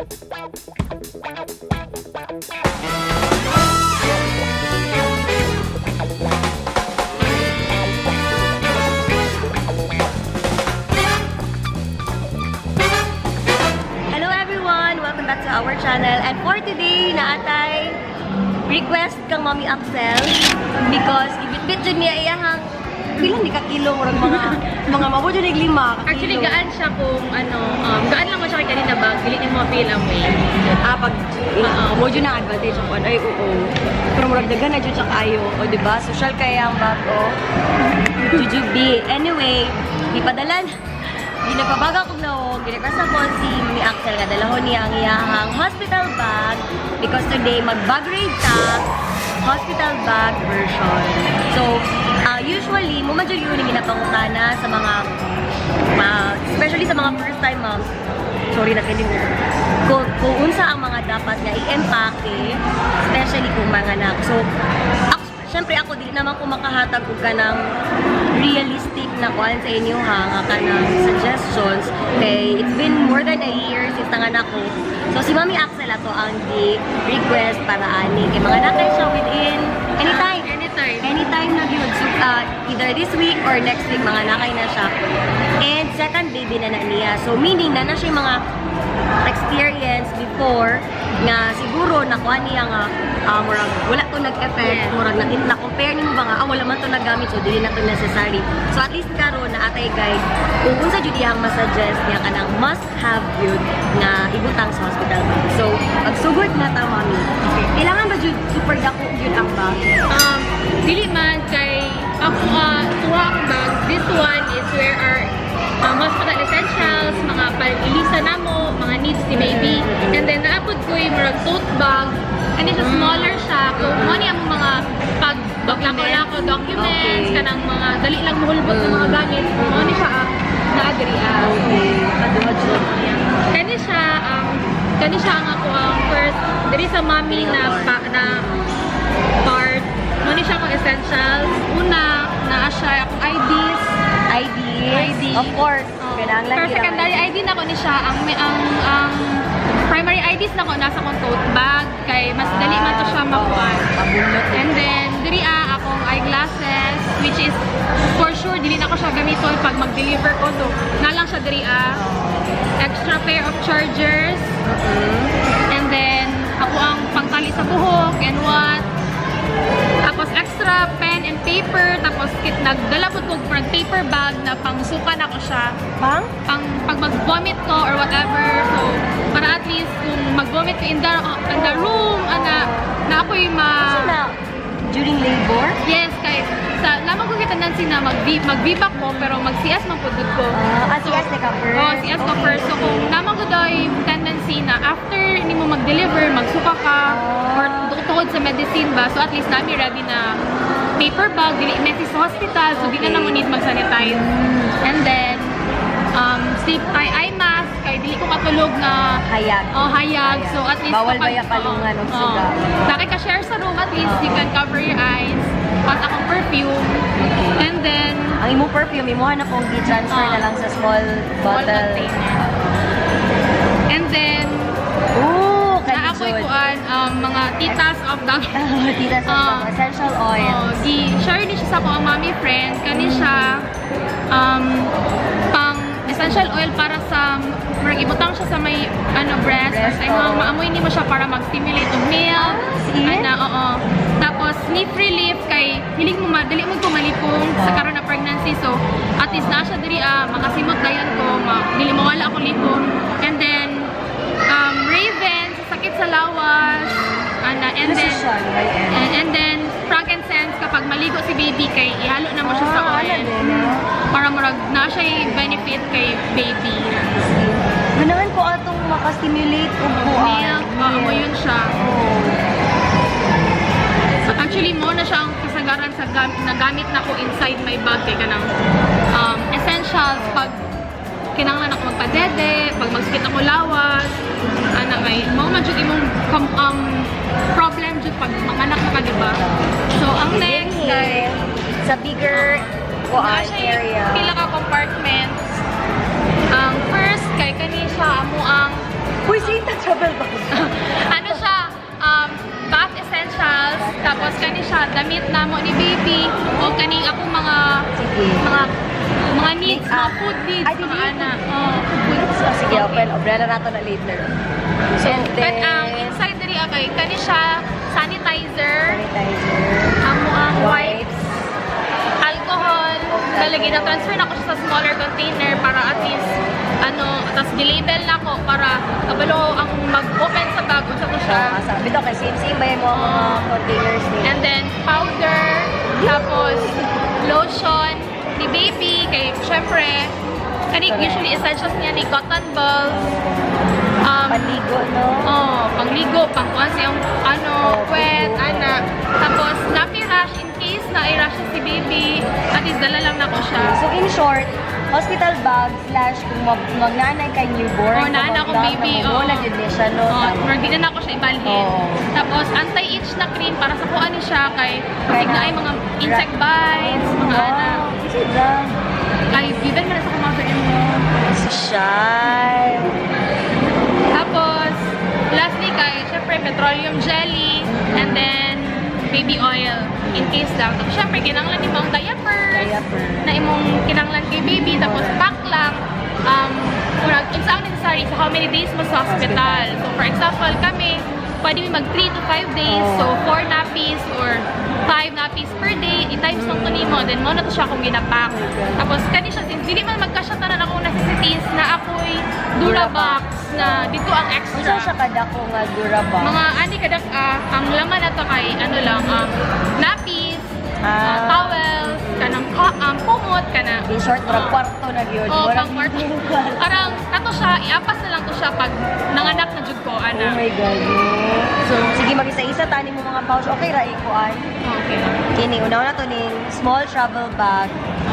Hello everyone! Welcome back to our channel. And for today, naa tay request kang Mommy Axel because ibitbit jud niya iyahang pila ni ka kilo, murag mga mabot jud nig 5 ka Actually, kilo. Gaan siya kung ano, gaan lang mo siya kay kanina bag, dili nimo ma-feel ang weight. Ah, pag mo jud na advantage ako, ay oo. Pero murag daghan na jud siya kaayo, o di ba? Social kaya ang bag o. Jujubi. Anyway, gipadalan. Ginapabaga kog nawong, girequest ako si Mami Axel nga dalahon niya ang iyahang hospital bag because today mag-bag raid ta, hospital bag version. So, usually, mo man jud yun yung ginapangutana sa mga, especially sa mga first time moms, sorry na kining kung unsa ang mga dapat nga i-empake, especially kung manganak. So, ako, syempre ako, dili naman ko makahatag og kanang realistic na kuan sa inyo ha, nga kanang suggestions kay it's been more than a year since nanganak ko. So si Mami Axel ato ang gi request para ani kay manganak kay siya within anytime. Anytime. Anytime na gyud. So, either this week or next week, manganakay na siya. And second baby na na niya. So, meaning na na siya yung mga experience before nga siguro nakuha niya nga murag wala to nag-effect, murag na, na-compare nimo ba nga wala man to nagamit, so dili na to necessary. So at least karon naa tay guide kung unsa jud iyang ma-suggest niya kanang must have gyud nga ibutang sa hospital bag. So pagsugod na ta, Mami, kailangan ba jud super dako gyud ang bag? Dili man kay ako tuwa ang bag. This one is where our hospital essentials, mga panilisa namo, mga needs ni baby. And then naapod ko yung murag tote bag. And siya smaller siya. Kung mo ni ang mga pag lako-lako documents, kanang mga dali lang mohulbot ng mga gamit. Mo ni siya ang naa diri ah. Okay, kaduha jud. Kani siya ang ako ang first diri sa mommy na pa, na part. Mo ni siya akong essentials. Una, naa siya akong IDs. IDs. ID. Of course. Kailangan Pero gyud ang secondary ID na ko ni siya ang primary IDs na ko nasa akong tote bag kay mas dali man to siya makuha. Mabunot. And then diri akong eyeglasses, which is for sure dili na ko siya gamiton pag mag-deliver ko, so na lang siya diri ah. Extra pair of chargers. And then ako ang pangtali sa buhok and what. Tapos extra pen and paper, tapos kit nagdala pud ko og paper bag na pangsuka na ko siya Pang? Pang pag mag-vomit ko or whatever. So para at least kung mag-vomit ko in the room ana na ako'y ma So na, during labor? Yes, kay sa lamang ko kita tendency na mag-VBAC ko pero mag-CS man pud ko. Ah, CS na ka first. Oh, CS ko first. So kung naman ko daw yung tendency na after nimo mag-deliver, magsuka ka or tungod sa medicine ba, so at least nami ready na paper bag, dili messy sa hospital, so di na namo need mag-sanitize. And then sleep ay eye mask kay dili ko katulog na Hayag. Oh, hayag. So at least Bawal ba yung palungan og suga? Oh, ka share sa room, at least you can cover your eyes. At akong perfume. And then Ang imong perfume, imuha na pong i-transfer na lang sa small small bottle. Container. And then Ooh, na ako'y kalisod. Kuan mga titas of the Tita sa essential oils. Oh, gi share ni siya sa akong mommy friend kani siya pang essential oil para sa murag ibutang siya sa may ano breast, or Breast, sa imong oo. maamoy nimo siya para mag-stimulate og milk. See? Ana, oo. Tapos sniff relief kay hilig mo madali mo kumalipong sa karon na pregnancy, so at least na siya diri makasimot dayon ko, dili mawala ako lipong. And then Raven sa sakit sa lawas ana, and Ano then siya? Ano ba yan? and then frankincense kapag maligo si baby kay ihalo na mo siya sa Ah, oil. ano din, ah. Para murag na siya benefit kay baby. Ganahan ko atong makastimulate og kuan. Milk, oo, mo yun siya. Oh. Actually, mo na siya ang kasagaran sa nagamit na ko inside my bag kay kanang essentials pag kinahanglan ako magpadede, pag magsakit ako lawas, ana kay mao man jud imong problem jud pag manganak na ka, di ba? So ang next kay sa bigger kuan naa siya area. Pila ka compartments. Ang first kay kani siya amo ang Uy, sinta. Travel bag. Ano siya, bath essentials, tapos kani siya, damit namo ni baby, o kaning akong mga Sige. mga needs, mga Make-up. food needs, Ay, mga dili. ana. Oh. Oh, sige, open. Umbrella nato na later. So, And but then, ang inside diri okay, kani siya sanitizer, sanitizer. Amo ang wipes, Wipes. Alcohol, talagi na transfer na ko siya sa smaller container para at least ano, tas gilabel na ko para kabalo ang mag-open sa bag unsa to siya. Ah, sabi daw, kay same same ba yung mga containers niya? And then powder, tapos lotion ni baby kay syempre kani Correct. Usually essentials niya ni cotton balls. Panligo, no? Oh, pangligo, pangkuan sa iyong ano, Oh, puwet, puto. ana. Tapos nappy rash in case na i-rush na si baby, at least dala lang nako siya. So in short, hospital bag slash kung magnanay kay newborn. Or nana akong baby, Oo. oo. Na jud ni siya, no? Oh, Tama. or di na nako siya ibalhin. Oo. Tapos anti-itch na cream para sa kuan ni siya kay Kaya kasi na ay mga insect bites, mga ana. Wow, is it lang? Ay, given mo na sa kumasa mo. Social. Tapos, lastly kay, syempre, petroleum jelly, and then, baby oil, in case lang. Tapos, syempre, kinanglan nimo ang diapers, Diaper. Na imong kinanglan kay baby, tapos pack lang, murag, unsa ang necessary sa how many days mo sa hospital. So, for example, kami, pwede mi mag 3 to 5 days, so 4 nappies or 5 nappies per day, i-times lang to nimo, then mo na to siya akong ginapack. Tapos, kani siya, since dili man magkasya tanan akong necessities na ako'y Durabox na dito ang extra. Unsa siya kadako nga Durabox? Mga ani kadak ang laman na to kay ano lang nappies, towels, kanang kumot kana. In short, murag kwarto na gyud. Oh, Murag pang kwarto. Parang kato siya, iapas na lang to siya pag nanganak na jud ko Oh ana. my God, no. So, Sige, mag-isa-isa tani mo mga pouch. Okay ra ikuan. Okay. Kini, una na to ning small travel bag.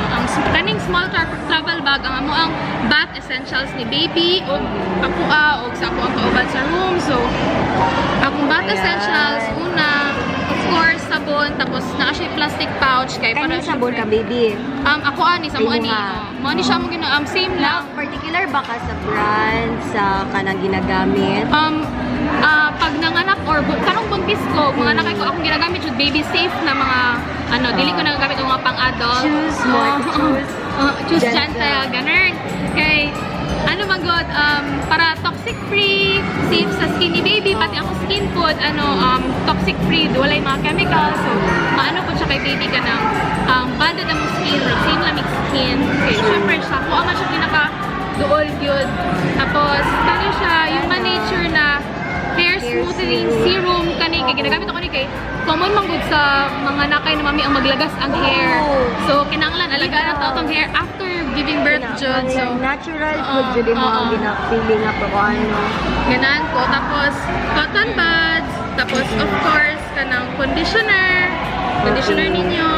Ang kaning small travel bag ang amo ang bath essentials ni baby o ako og sa ako ang kauban sa room. So, akong bath Ayan. Essentials una, of course, sabon, tapos naa siya plastic pouch kay para Kaning sabon ka, baby? Ako ani sa mo ani. Imuha. Oh, mo ani siya mo gina same lang. Particular ba ka sa brand, sa kanang ginagamit? Pag nanganak or karong buntis ko, mga anak ko akong ginagamit jud baby safe na mga ano, dili ko nagagamit og mga pang-adult. Choose mo, choose. Choose Gentle. gentle, ganun. Kay ano man god, para toxic free, safe sa skin ni baby, pati ako skin food, ano, toxic free, walay mga chemicals. So, maano po siya kay baby ka ng bonded ang skin, same lamig skin. Okay, syempre siya, kuha man siya pinaka duol yun. Tapos, kano siya, yung nature na hair Hair smoothing serum. serum kani kay ginagamit ako ni kay common man gud sa mga nakay na mami ang maglagas ang hair. Oo. So kinahanglan alagaan na to atong hair after giving birth jud. So natural Oo, food jud mo ang oo. gina-feeling nga kung ano. Ganaan ko tapos cotton buds, tapos of course kanang conditioner, conditioner ninyo.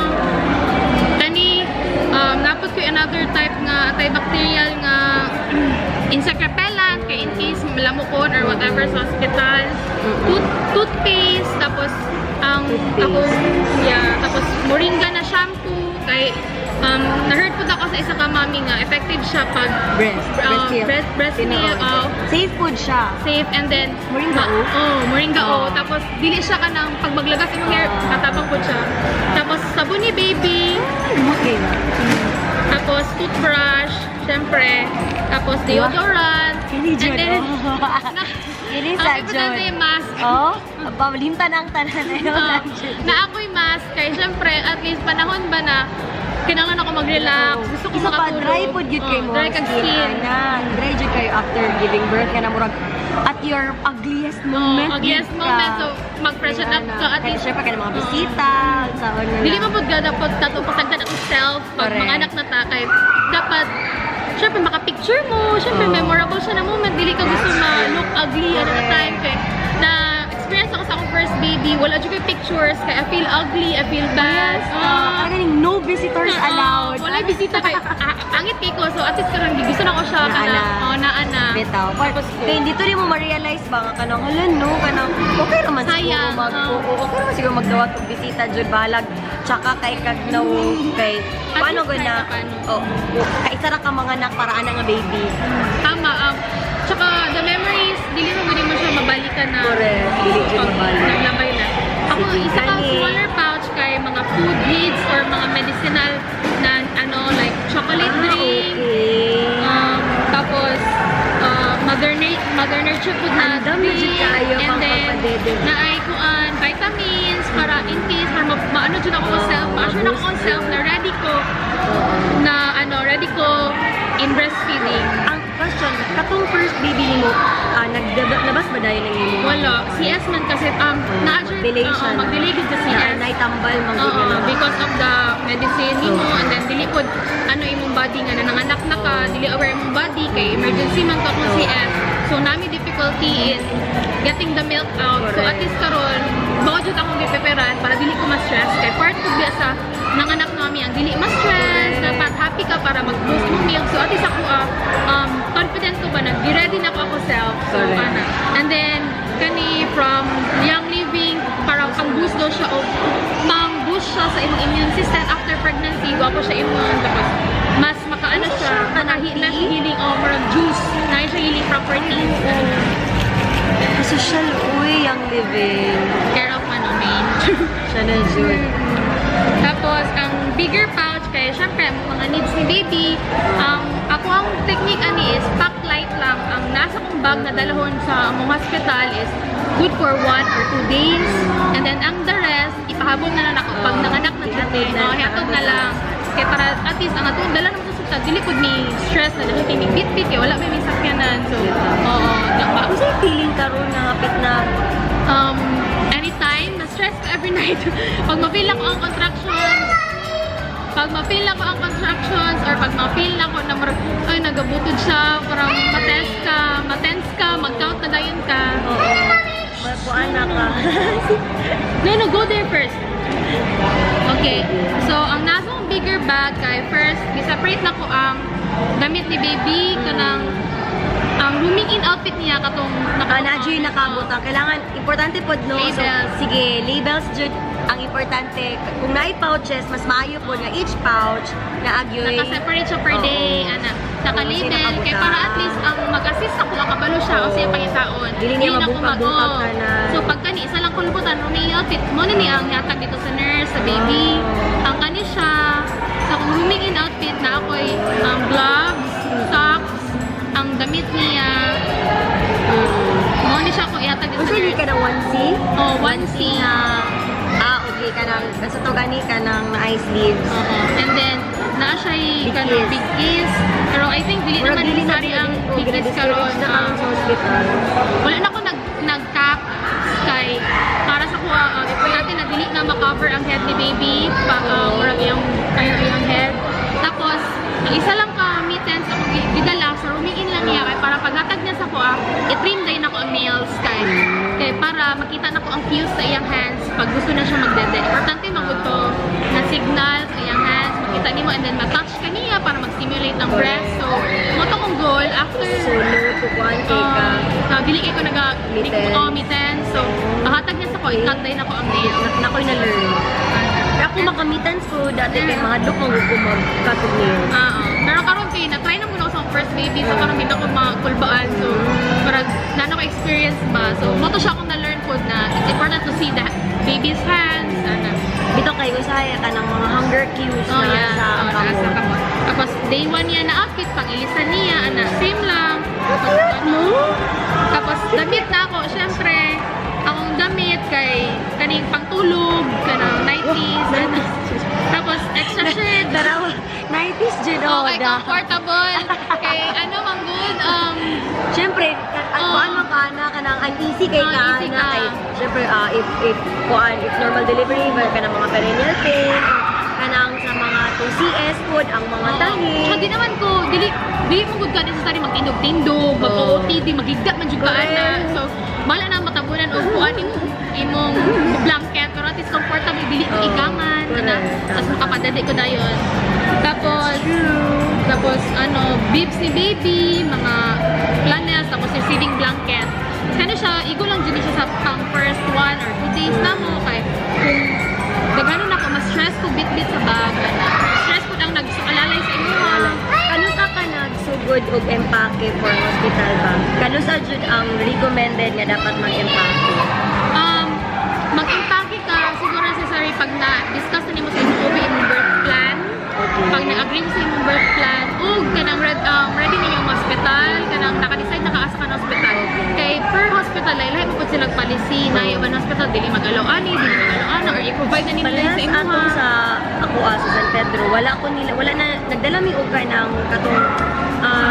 Kani napod ko another type nga antibacterial nga insect repellent kay in case malamukon or whatever sa hospital. Toothpaste tapos ang Toothpaste. ako yeah, tapos moringa na shampoo kay na-heard po ako sa isa ka mami nga effective siya pag Breast. Breast milk. breast milk, Tinuod. oh. Safe food siya. Safe and then Moringa O? Oh, moringa O. Oh. Tapos dili siya kanang pag maglagas imong hair, Ah. katabang po siya. Tapos sabon ni baby, Okay. Tapos toothbrush, syempre. Tapos deodorant. Kini And jud. then, Kini ang sa importante jud. yung mask. Oh, palimtan ang tanan na yun. Na ako'y mask kay syempre at least panahon ba na kailangan ako mag-relax, gusto ko Isa pa, makatulog. dry pod yun kay Oh, mo. dry kag skin. Ana, dry jud kayo after giving birth nga na murag at your ugliest moment. Oh, ugliest yun ka. Moment. So, mag-freshen up ka at Kaya least. syempre ka ng mga Oo. bisita, sa ano na. Dili man pud dapat tato pasagdan akong self pag Correct. mga anak na ta kay dapat syempre maka-picture mo, syempre Oo. Memorable siya na moment, dili ka gusto ma-look ugly at the Correct. Time kay na experience ako sa akong first baby, wala jud koy pictures kay I feel ugly, I feel bad. Yes, parang ganing no visitors Oo, allowed. Wala bisita kay pangit kay ko. So at least karon gusto na ko siya Naa kana. na. Oh, naa na. Bitaw. Par, Tapos ko. kaya dito rin mo ma-realize ba nga kanang hala no, kanang okay raman siguro Sayang, mag oo. oo, okay raman siguro magdawat og bisita jud balag tsaka kay kag naw kay At paano least gud kahit na paano. oh, kay isa ra ka mga anak para ana nga baby. Tama. Tsaka the memories, dili mo gud mo siya ka na. Correct. Dili jud Pag mabalo. naglabay na. Ako, Sige, isa ka kani. Smaller pouch kay mga food needs or mga medicinal na ano, like chocolate drink. Tapos, mother nature food na Andam na jud drink. Kaayo And pang then, papadede. Naay kuan, vitamins, para in case, para maano jud ako self, ma-assure na ako Ma-boost self na ready ko, na ano, ready ko in breastfeeding. Ang question, katong first baby nimo, nabas ba dayon ang imo? Wala. CS man kasi, na Mag-delay siya. Mag-delay gud sa CS. Na naitambal man gud Oo, na. Because of the medicine nimo and then dili pod ano imong body nga nanganak na ka, dili aware imong body kay emergency man ka kung CS. So nami difficulty in getting the milk out. So at least karon, mao jud akong gipreparan para dili ko ma-stress kay part pud biya sa nanganak nami ang dili ma-stress, dapat happy ka para mag-boost imong milk. So at least ako confident ko ba na ready na ko ako self. So ana. And then kani from Young Living, para pang boost daw siya o pang boost siya sa imong immune system after pregnancy, wapo siya immune, tapos mas makaano Ano siya, siya, kanang makahi na tea? siya healing o murag juice na siya, healing properties. Social, uy, Young Living. Care of ano main. Siya na jud. Tapos, ang bigger pouch, kaya syempre, ang mga needs ni baby, ako ang technique ani is pack light lang. Ang nasa kong bag na dalahon sa among hospital is good for 1 or 2 days. And then, ang the rest, ipahabol na lang ako pag nanganak na siya. Ihatod na. No, ihatod na lang. Kaya para at least, ang atong dala naman sa sugtad, dili pud ni stress na dili kay ni bit-bit, kaya wala may sakyanan. So, oo, diba? Kung sa'yo feeling karon na hapit na? Anytime, na-stress ko every night. Pag ma-feel ako ang contractions, or pag ma-feel ako na marag, ay, nagabutod siya, parang ma-test ka, ma-tense ka, mag-count na dayon ka. Oo. Mapuan na ka. No, go there first. Okay. So, ang nasa kong bigger bag kay first, giseparate na ko ang damit ni baby, kanang ang rooming in outfit niya katong Na jud nakabutang. Kailangan, importante pod, no? So, Labels. Sige, labels jud ang importante. Kung naay pouches, mas maayo pod nga each pouch na agyoy. Naka-separate siya per day, ana. Naka-label, Kasi kay para at least ang mag-assist ako, kabalo siya o siya pangitaon. Dili niya na ko mabungkag-bungkag oo. tanan. So pag kani, isa lang kulubutan, rooming outfit, mo na niya ang yatag dito sa nurse, sa baby. Ang kani siya, sa akong rooming in outfit na ako'y gloves, socks, ang damit niya. Mo ni siya ako ihatag dito sa Unsa nurse. ka ng onesie? Oh, onesie. Na, okay ka ng, sa to gani ka ng ice leaves. Oo. And then, naa siya kanang Big big kiss. Pero I think dili Murag naman dili na necessary ang big kiss karon. Na ang sa hospital. Wala na ako nag-cap kay para sa kuha, importante na dili na ma-cover ang head ni baby pa murag iyang kayo iyang head. Tapos ang isa lang ka mittens ako gidala sa rooming in lang niya kay para paghatag niya sa kuha, i-trim din ako ang nails kay kay para makita na ko ang cues sa iyang hands pag gusto na siya magdede. Importante man gud to na signal sa iyang hands, makita nimo and then ma-touch ka niya para mag-stimulate ang breast. So mo to kong goal after. So, no, kukuan kay ka. Dili kay ko naga Mitten. Oh, mitten. So, mahatag niya sa ko, i-cut din ako ang nail. Na, na ako'y na-learn. Pero ako makamittens ko dati kay mga dok ko mag-cut og nails. Ah, oo. Pero karon kay na-try na muna ako sa akong first baby, so karon hindi ako makulbaan. So, parang na ko experience ba. So, mo to siya akong na-learn po na it's important to see the baby's hands. Ano. Bitaw kay usahay ka ng mga hunger cues Oh, na yeah. sa Oh, nasa kamot. kamot. Tapos, day 1 niya na outfit, pang-ilisan niya, ana, same lang. Tapos, ano, tapos, damit na ako. Siyempre, akong damit kay kaning pangtulog, kanang 90s, ano. Tapos, extra shirt. Tarawa, 90s jud Oh, oh. kay comfortable. Kay ano, mang good. Siyempre, ang kuan man ka na kanang uneasy kay ka Uneasy na ka. kay siyempre if kuan if normal delivery ba kanang mga perennial pain or kanang sa mga 2CS pod ang mga tahi. Tsaka di naman ko, dili, dili mo good ka necessary magtindog-tindog, mag-OOTD, magigda man jud ka Correct. ana. So, bala na matabunan og kuan imong blanket pero at least comfortable, dili ko igangan ana. Correct. Tapos makapadadi ko dayon. Tapos True. Tapos ano, bibs ni baby, mga flannels, tapos receiving blanket. Kano siya, igo lang jud ni siya sa pang first 1 or 2 days na mo kay kung daghanon na ako mas stress ko bit-bit sa bag. Ana. Stress ko ang nagsukalalay sa imuha. Ano ka nagsugod gud og empake for hospital ba? Kanusa jud ang recommended nga dapat mag-empake? Mag-empake ka siguro necessary pag na-discuss na nimo sa imong OB imong birth plan. Pag nag-agree mo sa imong birth plan, ug kanang ready ninyo ang hospital, kanang naka-decide na ka asa ka na hospital. Kay per hospital ay lahi man pud silang policy na yung hospital dili mag-allow ani, dili mag-allow ana or i-provide na nila Parehas sa imo. Atong sa ako sa San Pedro, wala ko nila, wala na nagdala mi og kanang katong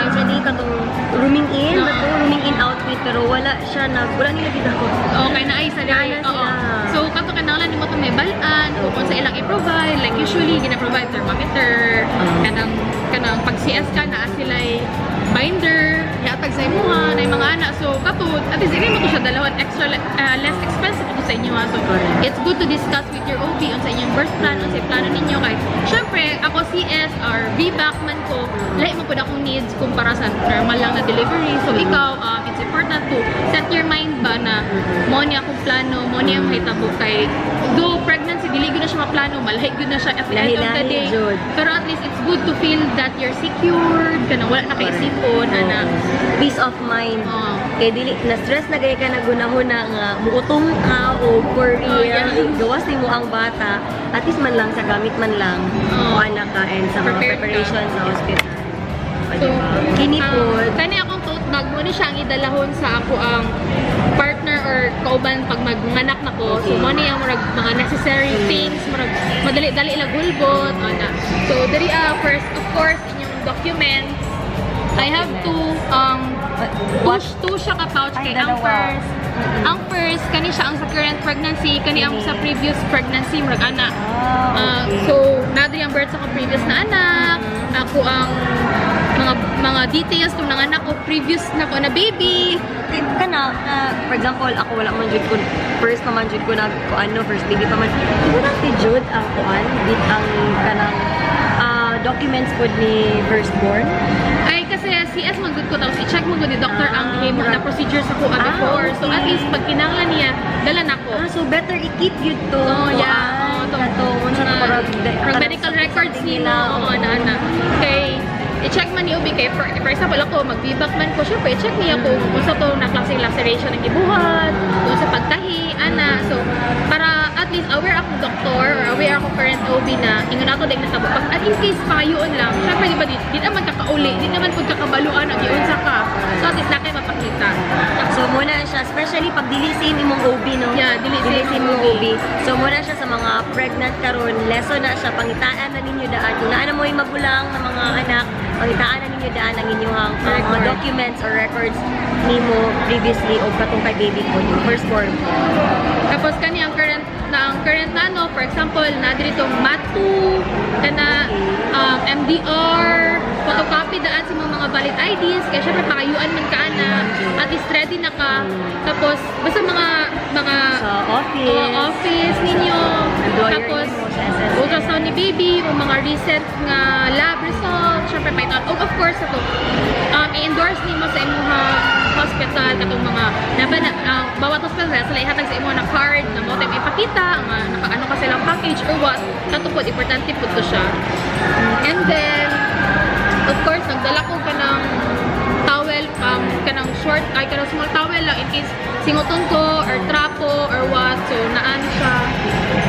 sa di katong rooming in, ba to? Rooming in outfit, pero wala siya nag wala nila gid ako. Okay na ay sa Naa diri. na Oo. sila. So kato kinahanglan nimo tong may bal-an kung sa ilang i-provide, like usually gina-provide thermometer, kanang kanang pag CS ka naa sila'y binder, ihatag sa imuha na mga ana. So kato at least mo to siya dalawon extra less expensive to sa inyo ha. So Correct. it's good to discuss with your OB on sa inyong birth plan, on sa plano ninyo kay syempre ako CS or VBAC man ko, lahi man pud akong needs kumpara sa normal lang na delivery. So ikaw, it's important to set your mind ba na mo ni akong plano, mo ni ang mahitabo kay though pregnancy dili gyud na siya maplano, malahi gyud na siya at the end of the Lahi-lahi day. jud. Pero at least it's good to feel that you're secured, kanang wala na kay isipon, ana. Peace of mind. Oo. Kay dili na stress na gay ka na gunahuna nga muutong ka o for real, Oh, yeah. gawas nimo ang bata, at least man lang sa gamit man lang Oo. o anak ka and sa mga Prepared ka. preparation sa hospital. O, So, diba? Kini pod. Kani akong tote bag mo ni siya ang idalahon sa ako ang partner or kauban pag magnganak na ko. So mo ni ang murag mga necessary things, murag madali-dali lang hulbot ana. So diri first of course inyong documents. I have two push two siya ka pouch Ay, kay ang dalawa. first ang first kani siya ang sa current pregnancy, kani ang sa previous pregnancy murag ana. Ah, okay. So, nadri ang birth sa akong previous na anak, ako ang mga mga details kung nanganak ko previous na ko na baby. Kay kana for example, ako wala man jud ko first pa man jud ko nag ko ano, first baby pa man. Importante jud ang kuan, bit ang kanang documents pod ni firstborn. Ay kasi CS man gud ko tapos i-check man gud ni doctor ang himo na procedure sa kuha before. So at least pag kinahanglan niya, dala na ko. Ah, so better i-keep yun to. Oh, yeah. Kuan, Oh, to. kato, unsa na Mga- parang medical records nila, oo, na ana. Kay i-check man ni OB kay for example ako mag-VBAC man ko, syempre i-check niya kung unsa to na klaseng laceration ang gibuhat, kung sa pagtahi, ana. So para at least aware akong doktor or aware akong current OB na ingon ako dahil natabo. Pag at in case payoon lang, syempre di ba di naman kakauli, di naman pud kakabaluan ang giunsa ka. So at least na kay mapakita. So muna siya, especially pag dili same imong OB, no? Yeah, dili same imong OB. OB. So muna siya sa mga pregnant karon, lesson na siya, pangitaan na ninyo daan. Kung naa na mo yung magulang ng mga anak, pangitaan na ninyo daan ang inyong mga Record. documents or records nimo previously o katong kay baby ko, yung firstborn ko. Tapos kani ang current na ano, for example, na diri tong MAT2, kana MDR, photocopy daan sa mga valid IDs, kaya syempre pakayuan man ka na, at least ready na ka. Tapos basta mga mga Sa office. Office ninyo, Employer tapos nimo, sa SSS. ultrasound ni baby, o mga recent nga lab result, syempre may O of course ato, i-endorse nimo sa imong hospital katong mga naba na, bawat hospital sila ihatag sa imo na card na mo time ipakita nga naka ano ka silang package or what, kato pod importante pud to siya. And then of course nagdala ko kanang towel, kanang short ay kanang small towel lang in case singuton ko or trapo or what, so naan siya.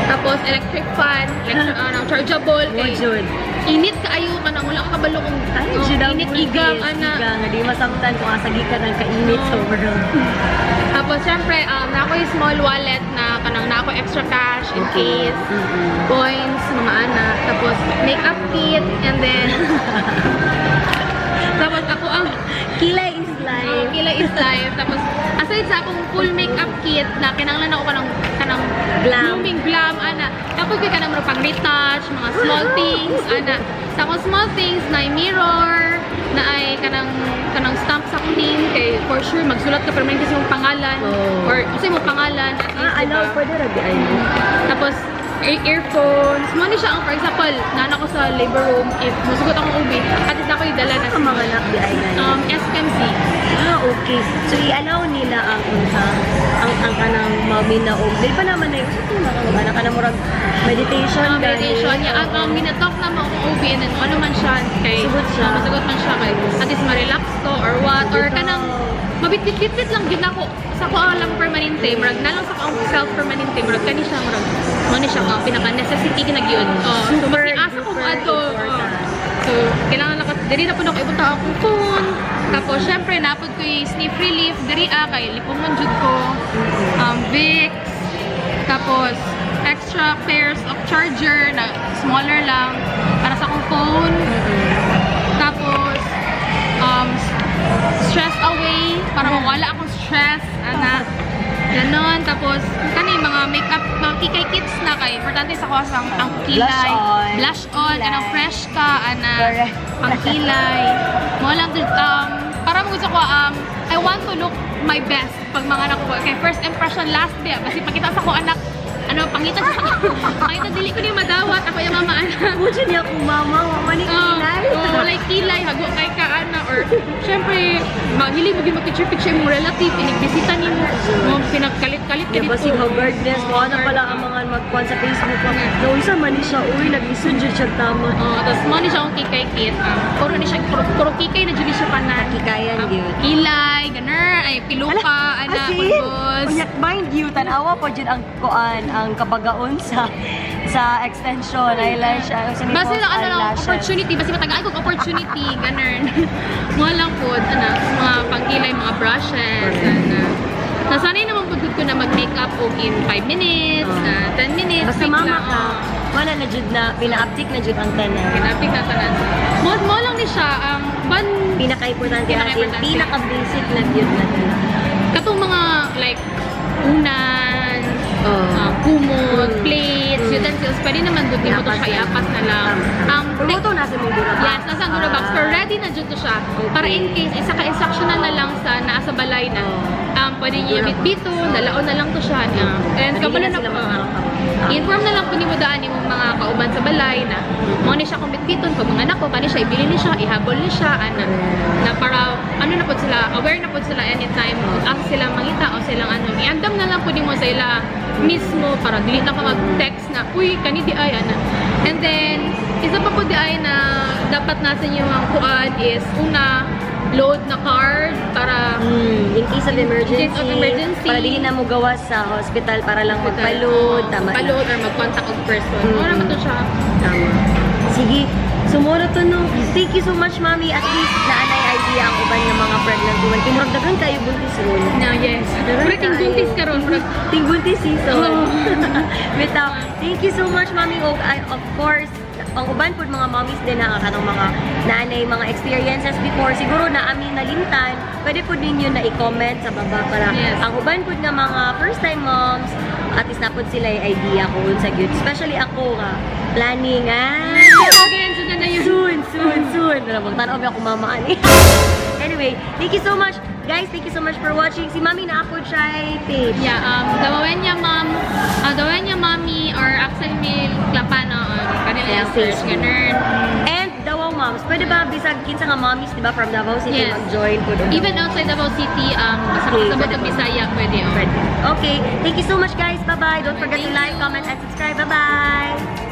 Tapos electric fan, electric, ano, chargeable kay Mo jud. Init kaayo, kanang wala ka kabalo kung Ay, oh, jud ang init pulpis, igang ana. Igang, nga di masamtan kung asa gikan ang kainit sa world. Tapos syempre na ako yung small wallet na kanang na ako extra cash in case coins, mga ana. Tapos makeup kit and then tapos ako ang Kilay is life. Oh, kilay is life. Tapos, aside sa akong full makeup kit na kinanglan ako kanang kanang Glam. blooming glam, ana. Tapos kay kanang mga pang retouch, mga small things, ana. Sa akong small things na mirror, na ay kanang kanang stamp sa akong name kay for sure magsulat ka permanente sa imong pangalan Oh. or sa imong pangalan at least, Ah, alaw, diba? pwede ra di ay. Tapos, earphones. Mo ni siya ang, for example, nana ko sa labor room, if musugot akong ubi, at least ako yung dala na Ang mga anak di ay gani. SMC. Ah, okay. So i-allow nila ang unsa ang kanang mami na og di pa naman na usa to na kanang anak kanang murag meditation Mga gani. meditation niya. Ang ginatalk na mo akong OB and then ano man siya kay Sugot siya. Masugot man siya kay at least ma-relax ko or what, or kanang mabitbit-bitbit lang gyud nako sa ko lang permanente, murag na lang sa ko ang self permanente, murag kani siya, murag mo ni siya ang pinaka necessity na gyud. Oh, so Super maski asa ko duper adto. Oh. Important. So kailangan lang ko diri na pud ako ibutang akong phone. Tapos syempre napod ko yung sniff relief diri ah, kay lipungon jud ko. Vicks. Tapos extra pairs of charger na smaller lang para sa akong phone. Tapos, stress away, para mawala akong stress, ana. Ganon. Tapos, kani mga makeup, mga kikay kits na kay. Importante sa ko ang kilay. Blush on. Blush on, Kilay. Kanang fresh ka, ana. Correct. Ang kilay. Mo lang, para mo gusto ko, I want to look my best pag mga anak ko. Kay first impression last day. Basi pagkita sa ko anak, ano, pangita siya sa pangita, dili ko ni madawat. Ako yung mama, anak. Mucho niya kung mama, mama ni kilay. Oo, walay kilay, hago kay ka, ana, or syempre, mahilig mo gyud mag-picture-picture imong relative, inigbisita nimo, mo pinagkalit-kalit ka Di ba dito. si hagardness, mo na pala ang mga magkuhan sa Facebook. Naunsa man ni siya, uy, nag-isod jud siya tama. Oh, tapos mo ni siya akong kikay kit. Puro ni siya, puro kikay na jud ni siya panan. Kikayan gyud. Kilay, ganer, ay piluka, ana, As in, pulbos. unya, mind you, tanawa po dyan ang kuan, ang kabagaon sa extension, eyelash, sa Basta lang ano lang, eyelashes. opportunity, basta matagaan kong opportunity, ganun. Mga lang po, ana, mga pangkilay, mga brushes, ana. Nasanay naman po gud ko na mag-makeup og in 5 minutes, na 10 minutes. Basta Quick mama lang, ka, oh. wala na jud na, pina-uptick na jud ang tanan. Kinapik na tanan. Mo lang ni siya, ang ban, Pinaka-importante as in, Pinaka-importante. pinaka-basic na jud na tanan. Katong mga like, unan, Oh. kumot, plates, utensils, pwede naman doon mo to Iapas siya, na. iapas na lang. Ang Pero ito nasa mong dura box. Yes, nasa ang Dura box. Pero ready na dyan to siya. Para in case, isa ka instructional na lang sa nasa balay na. Oh. Pwede niyo Dura box. dito, nalaon na lang to siya. Na. And Pwede kabalo na na sila po. Inform na lang po ni mo daan imong mga kauban sa balay na mo ni siya kung bitbiton pag mga anak ko kani siya ibili ni siya, ihabol ni siya, ana, na para ano na po sila, aware na po sila anytime asa sila mangita o silang ano, iandam na lang po nimo sa ila mismo para dili na ka mag-text na, "Uy, kani di ay," ana. And then isa pa po di ay na dapat nasa inyo ang kuan is una, load na card para In case of emergency. In case of emergency. Para dili na mo gawas sa hospital para lang magpa-load. Tama na. Paload or mag-contact og person. Mura man to siya. Tama. Sige. Sumuro to no. Thank you so much, Mami. At least naanay idea ang uban ng mga pregnant women. Kay murag daghan kayo buntis ron. Na, yes. Murag ting buntis karon, murag Ting buntis season. Oh. Bitaw. Thank you so much, Mami. Og I, of course, ang uban po mga mommies din na kanong mga nanay, mga experiences before, siguro na aming nalimtan, pwede po ninyo na i-comment sa baba para ang uban po nga mga first time moms, at least na po sila yung idea kung unsa gyud. Especially ako nga, planning ah. Again, so na yun. Soon, soon, soon. Pero magtanaw ako mama ani. Anyway, thank you so much. Guys, thank you so much for watching. Si Mami na ako siya page. Yeah, Dawenya Mom, Dawenya Mommy or Axel Mill Clapano, kanila Yeah, yung search, Facebook. ganun. And Davao Moms. Pwede ba bisag kinsa nga mommies, di ba, from Davao City Yes. mag-join po doon? Even outside Davao City, basta Okay, makasabot pwede ang po. Bisaya, pwede. Oh. Pwede. Okay. Thank you so much, guys. Bye-bye. Don't forget to Thank like, you. comment, and subscribe. Bye-bye.